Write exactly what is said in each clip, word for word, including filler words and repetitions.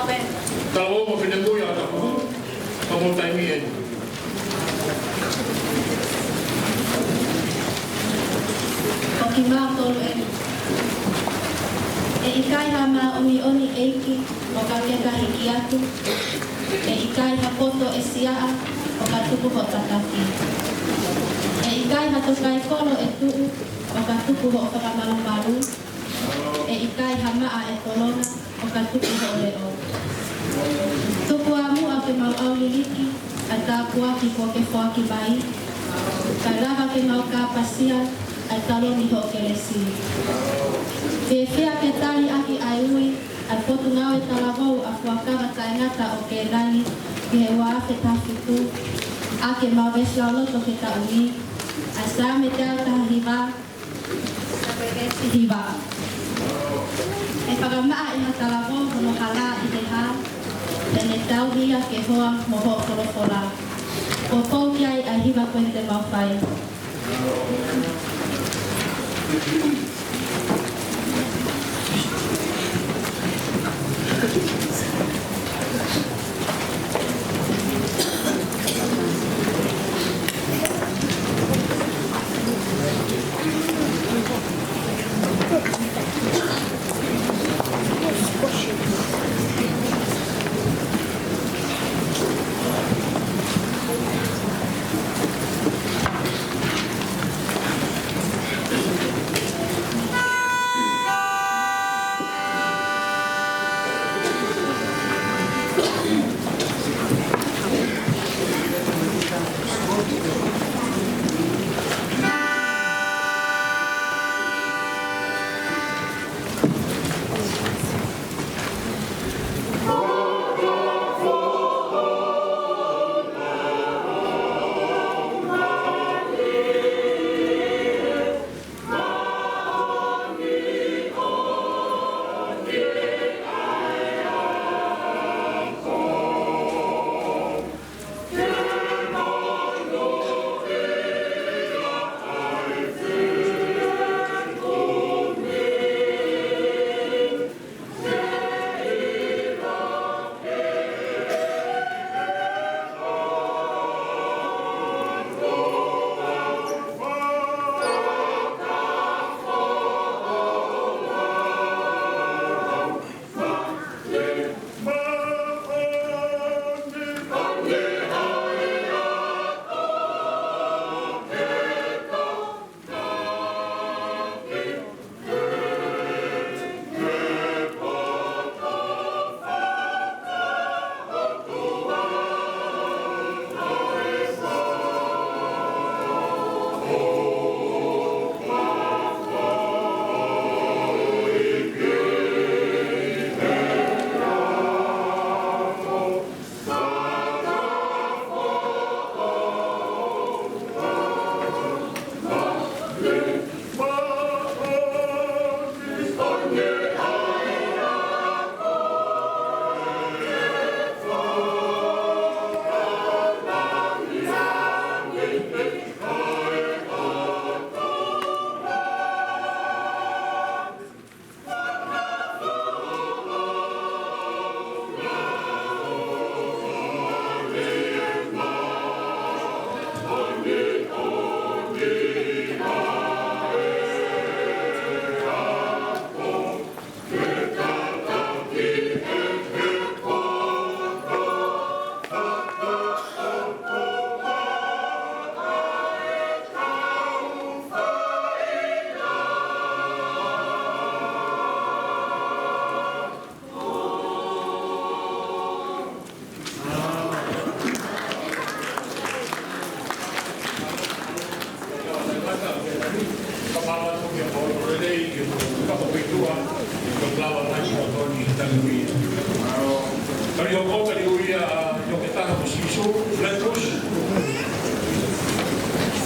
Talavou mo e finemui ʻa Tapu, ka mo taimi eni. Ko kimautolu eni. ʻE ʻikai ha māʻoniʻoni ʻeiki ʻo ka ke ka hiki atu. ʻE ʻikai ha poto ʻe siaʻa ʻo ka tuku hoʻo tataki. ʻE ʻikai ha tokaikolo ʻe tuʻu ʻo ka tuku hoʻo fakamalumalu. ʻE ʻikai ha maʻa ʻe tolonga ʻo ka tuku hoʻo leʻo. Tuku ā muʻa ke mau ʻauliliki ʻa e tāpuaki kuo ke foaki mai, kae lava ke mau kāpasia ʻa e taloni hoʻo kelesi. Fiefia ke tali ʻaki ʻa e ui ʻa e Potungāue Talavou ʻa Fuakava Taʻengata ʻo Kēnani ki he ua afe taha fitu, ʻa ke mau vesi ʻa loto ke taʻu ni, ʻa e Saame teau taha hiva, ʻa e veesi hiva. ʻE fakamaʻa ʻe ha talavou hono hala ʻi he hā, pea ne tauhi ia ke hoa mo hoʻo folofola. Kuo pau ki ai ʻa e hiva ko eni te mau fai.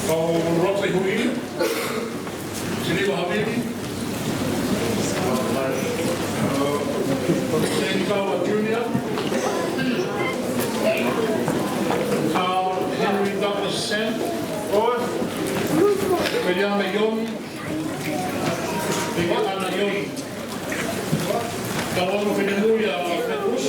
Kau Rope Hui, Siliva Havili, Seni Kaua Junior, Carl Henry Douglas Sen, William Young, Vika Ana Young, Kalonu Finemuia Petrus,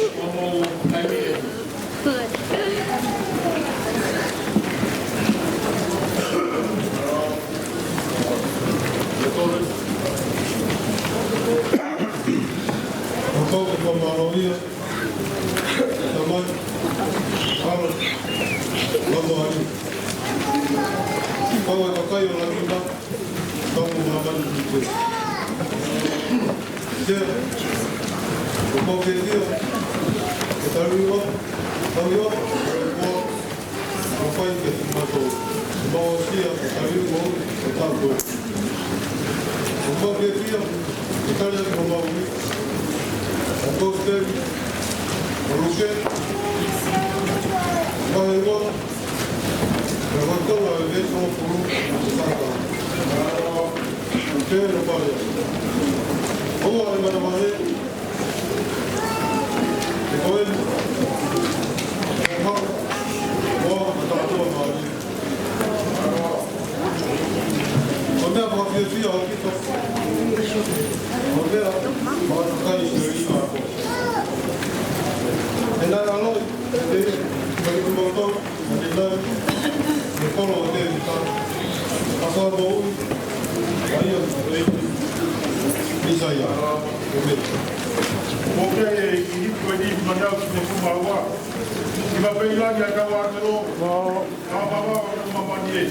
Kau ko Maroia, Tamai, ʻAlo, Laumālie. Kau e kakai ʻo Langi na, kau mo māmani ki te. Ke, ko kau ke tia, ke tau iwa, tau iwa, ko ʻoku fai ke tau maʻu, maʻu sia, ke tau iwa, ke tau koe. Ko kau ke tia, ke tau iwa, ke tau maʻu, ko kau ke, ko Luke, ko e iwa, Mōsaia. ʻĒmeni. ʻOku ʻi ai e kiʻi hiki ko eni ʻi Mātiu ki he fuma ua. Ki ma pei langi ʻa e kau ʻāngelo. Ka mama o māmani ē.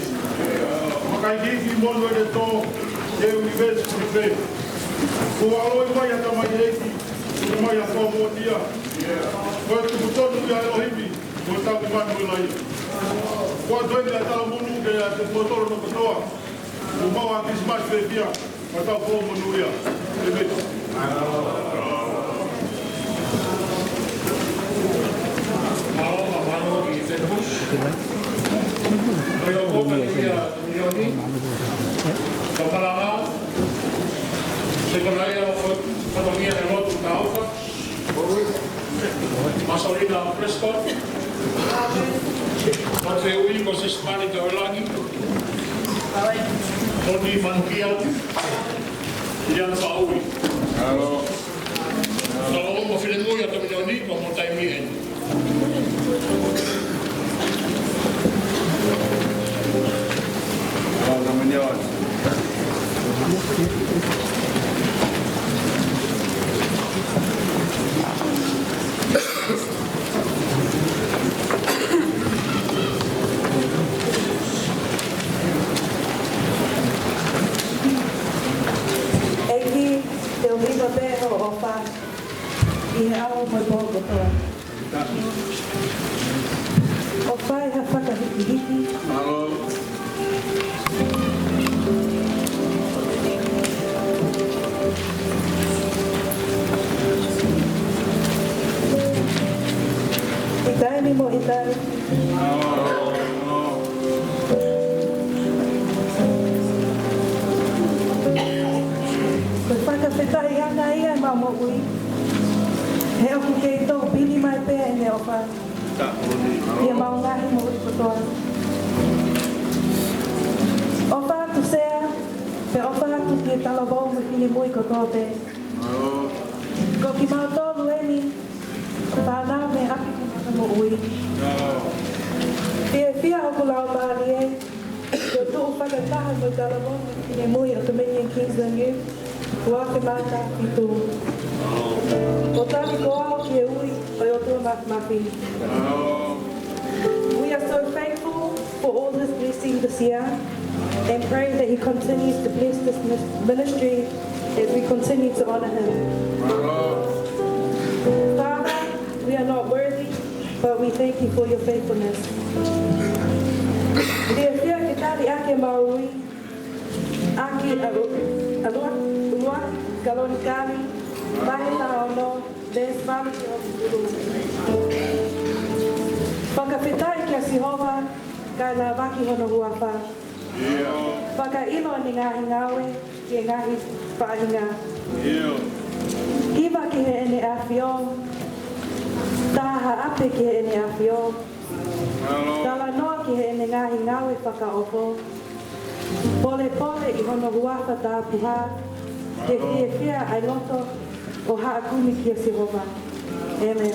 Maka ikiiki mo e tō, ʻe ʻunivēsi ko e pē. Ko e ʻaloʻi mai ʻa e Tamai ʻEiki, ko e mai ʻa Fakamoʻonia. Ko e tupu tonu ia ʻa ʻElohimi, ko e tau manu e lai. Ko e toe ia talamonu ke ʻa e tupu tonu no kotoa. Ko mau ʻa Kilisimasi pē ia, ma tau fo monūʻia. ʻĒmeni. Masolina Prescott. Mate Ui ko Sisimani Tauelangi. Moni Manukia. Ian Faui. Tau mo finemui ʻa Taminioni, ko mo taimi eni. ʻEiki, te u hiva pē hoʻo ʻofa ʻi he ʻaho mo e pō kotoa. ʻO fai ha fakahikihiki. ʻI taimi mo e taimi. Ko e fakafetaʻi ange ia ʻemau moʻui. He ʻoku kei tō pili mai pē ʻene ʻofa. ʻI heʻemau ngaahi moʻui kotoa. ʻOfa atu Sea, pea ʻofa atu ki he talavou mo e finemui kotoa pē. Ko kimautolu eni, fānau mei ʻapi ko Mata Moʻui. Fiefia hoku laumālie, ke u tuʻu fakataha mo e talavou mo e finemui ʻo e Dominion Kingsland Youth, ua afe mā taha fitu. ʻO tali ko au ki he ui ʻo e ʻOtua Māfimafi. We are so thankful for all his blessing this year and pray that he continues to bless this mis-, ministry as we continue to honor him. Father, we are not worthy, but we thank you for your faithfulness. Fiefia ke tali ʻaki ʻemau ui, ʻaki ʻa Lu-, ʻa Lua-, Lua Kalonikali, vahe taha ono, veesi valu ki he hongofulu. Fakafetaʻi kia Sihova, kae lāvaki hono huafa. Fakaʻilo ʻene ngaahi ngāue ki he ngaahi faʻahinga. Hiva ki heʻene ʻafio, tā haʻape ki heʻene ʻafio, talanoa ki heʻene ngaahi ngāue fakaofo. Polepole ʻi hono huafa tapuhā, ke fiefia ʻa e loto ʻo haʻa kumi kia Sihova. ʻĒmeni.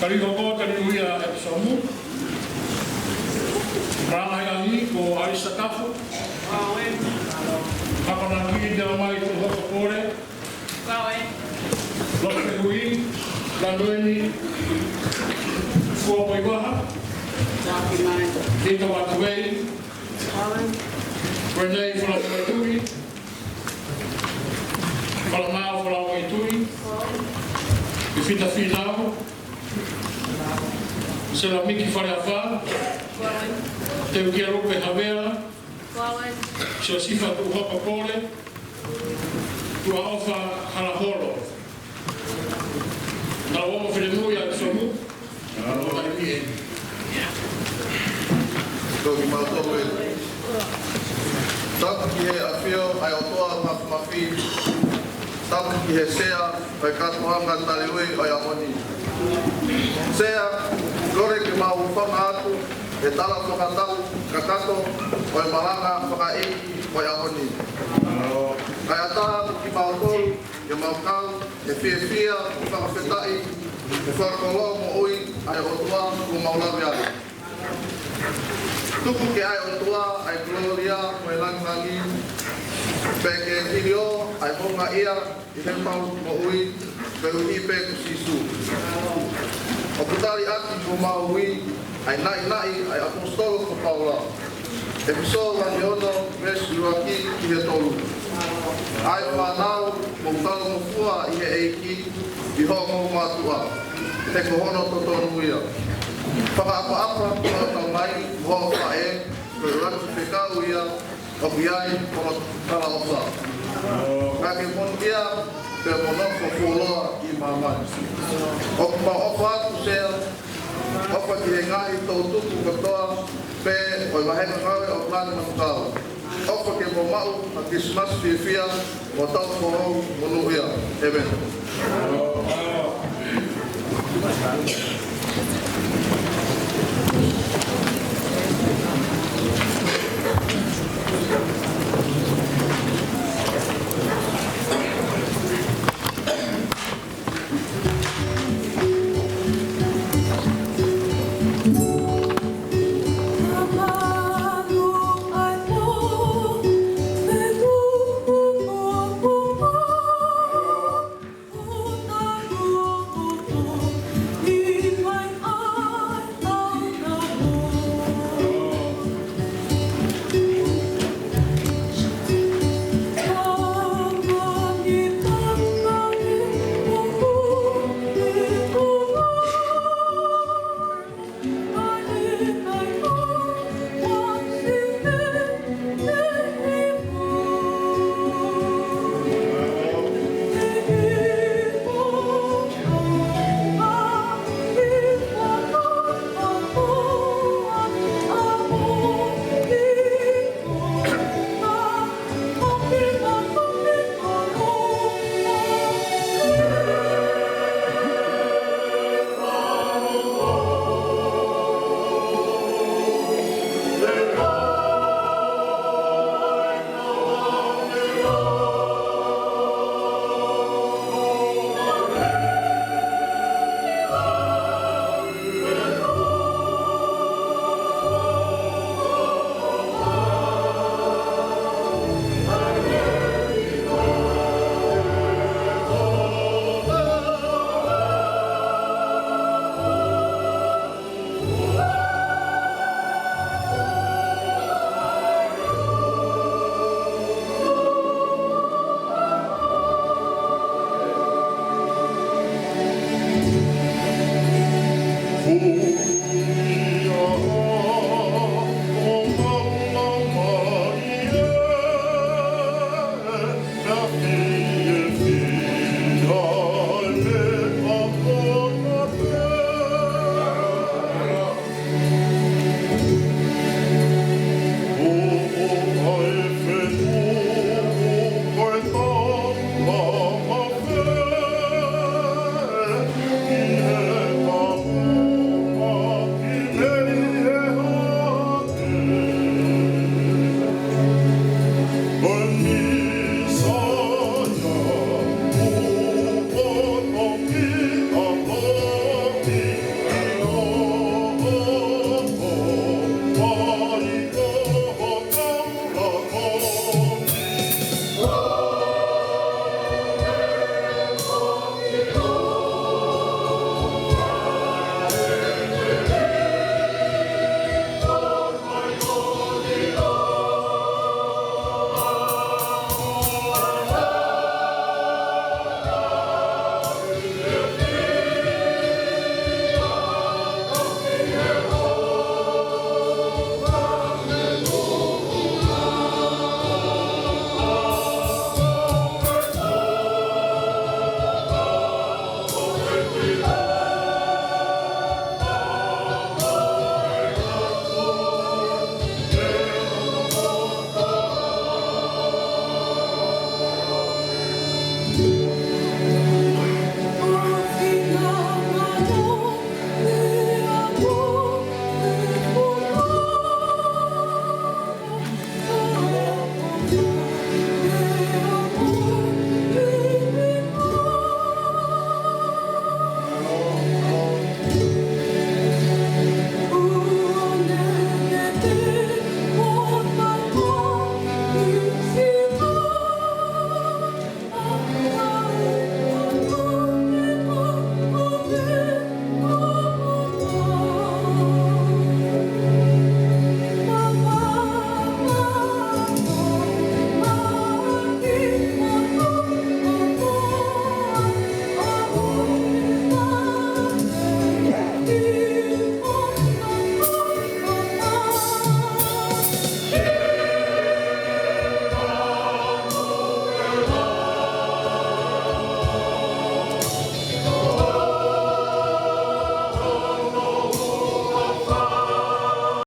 Tali hoko, tali ui ʻa e ʻEpisomu. Malanga ʻi he ʻaho ni ko ʻAlisa Kafo. Akonaki, Teomai Tuʻuhoko Pole. Lope Hui, Lanoeni Kuapoivaha. Ita Vatuei. Renee Falamoetui. Falamau Falamoetui. Pifita Finau. Selamiki Faleafa. Teukia Lupe Havea. Siosifa Tuʻuhoko Pole. Tuʻaʻofa Halaholo. Naʻa ʻoku finemui ʻa e ʻEpisomu. Naʻa ʻoku taimi eni. Ko kimautolu ē. Tapu ki he ʻafio ʻa e ʻOtua Māfimafi. Tapu ki he Sea ʻo e kātoanga taliui ʻo e ʻaho ni. Sea, kole ke mau hūfanga atu he tala fakatapu kakato ʻo e malanga fakaʻeiki ʻo e ʻaho ni. Kae ʻatā kimautolu ke mau kau he fiefia, fakafetaʻi, he fakakoloa moʻui ʻa e ʻOtua kuo mau lave ai. Tuku ke ʻa e ʻOtua ʻa e kolōlia mo e langilangi, pea ke hiliō ʻa e houngaʻia ʻi heʻemau moʻui, koeʻuhi pē ko Sīsū. ʻOku tali ʻaki homau ui ʻa e naʻinaʻi ʻa e ʻaposetolo ko Paula. ʻEfesō uangeono, veesi ʻuluaki ki he tolu. ʻA e fānau, mou talangofua ʻi he ʻEiki, ʻi hoʻomou mātuʻa, he ko hono totonu ia. Fakaʻapaʻapa ki hoʻo tamai mo hoʻo faʻē, ko e ʻuluaki fekau ia ʻoku ʻi ai hono talaʻofa. Ka ke monūʻia pea mo nofo fuoloa ʻi māmani. ʻOku mau ʻofa atu, Sea, ʻofa ki he ngaahi toʻutupu kotoa pē ʻo e vāhenga ngāue ʻo Lani Manukau. ʻOfa ke mou maʻu ha Kilisimasi fiefia mo taʻu foʻou monūʻia. ʻĒmeni.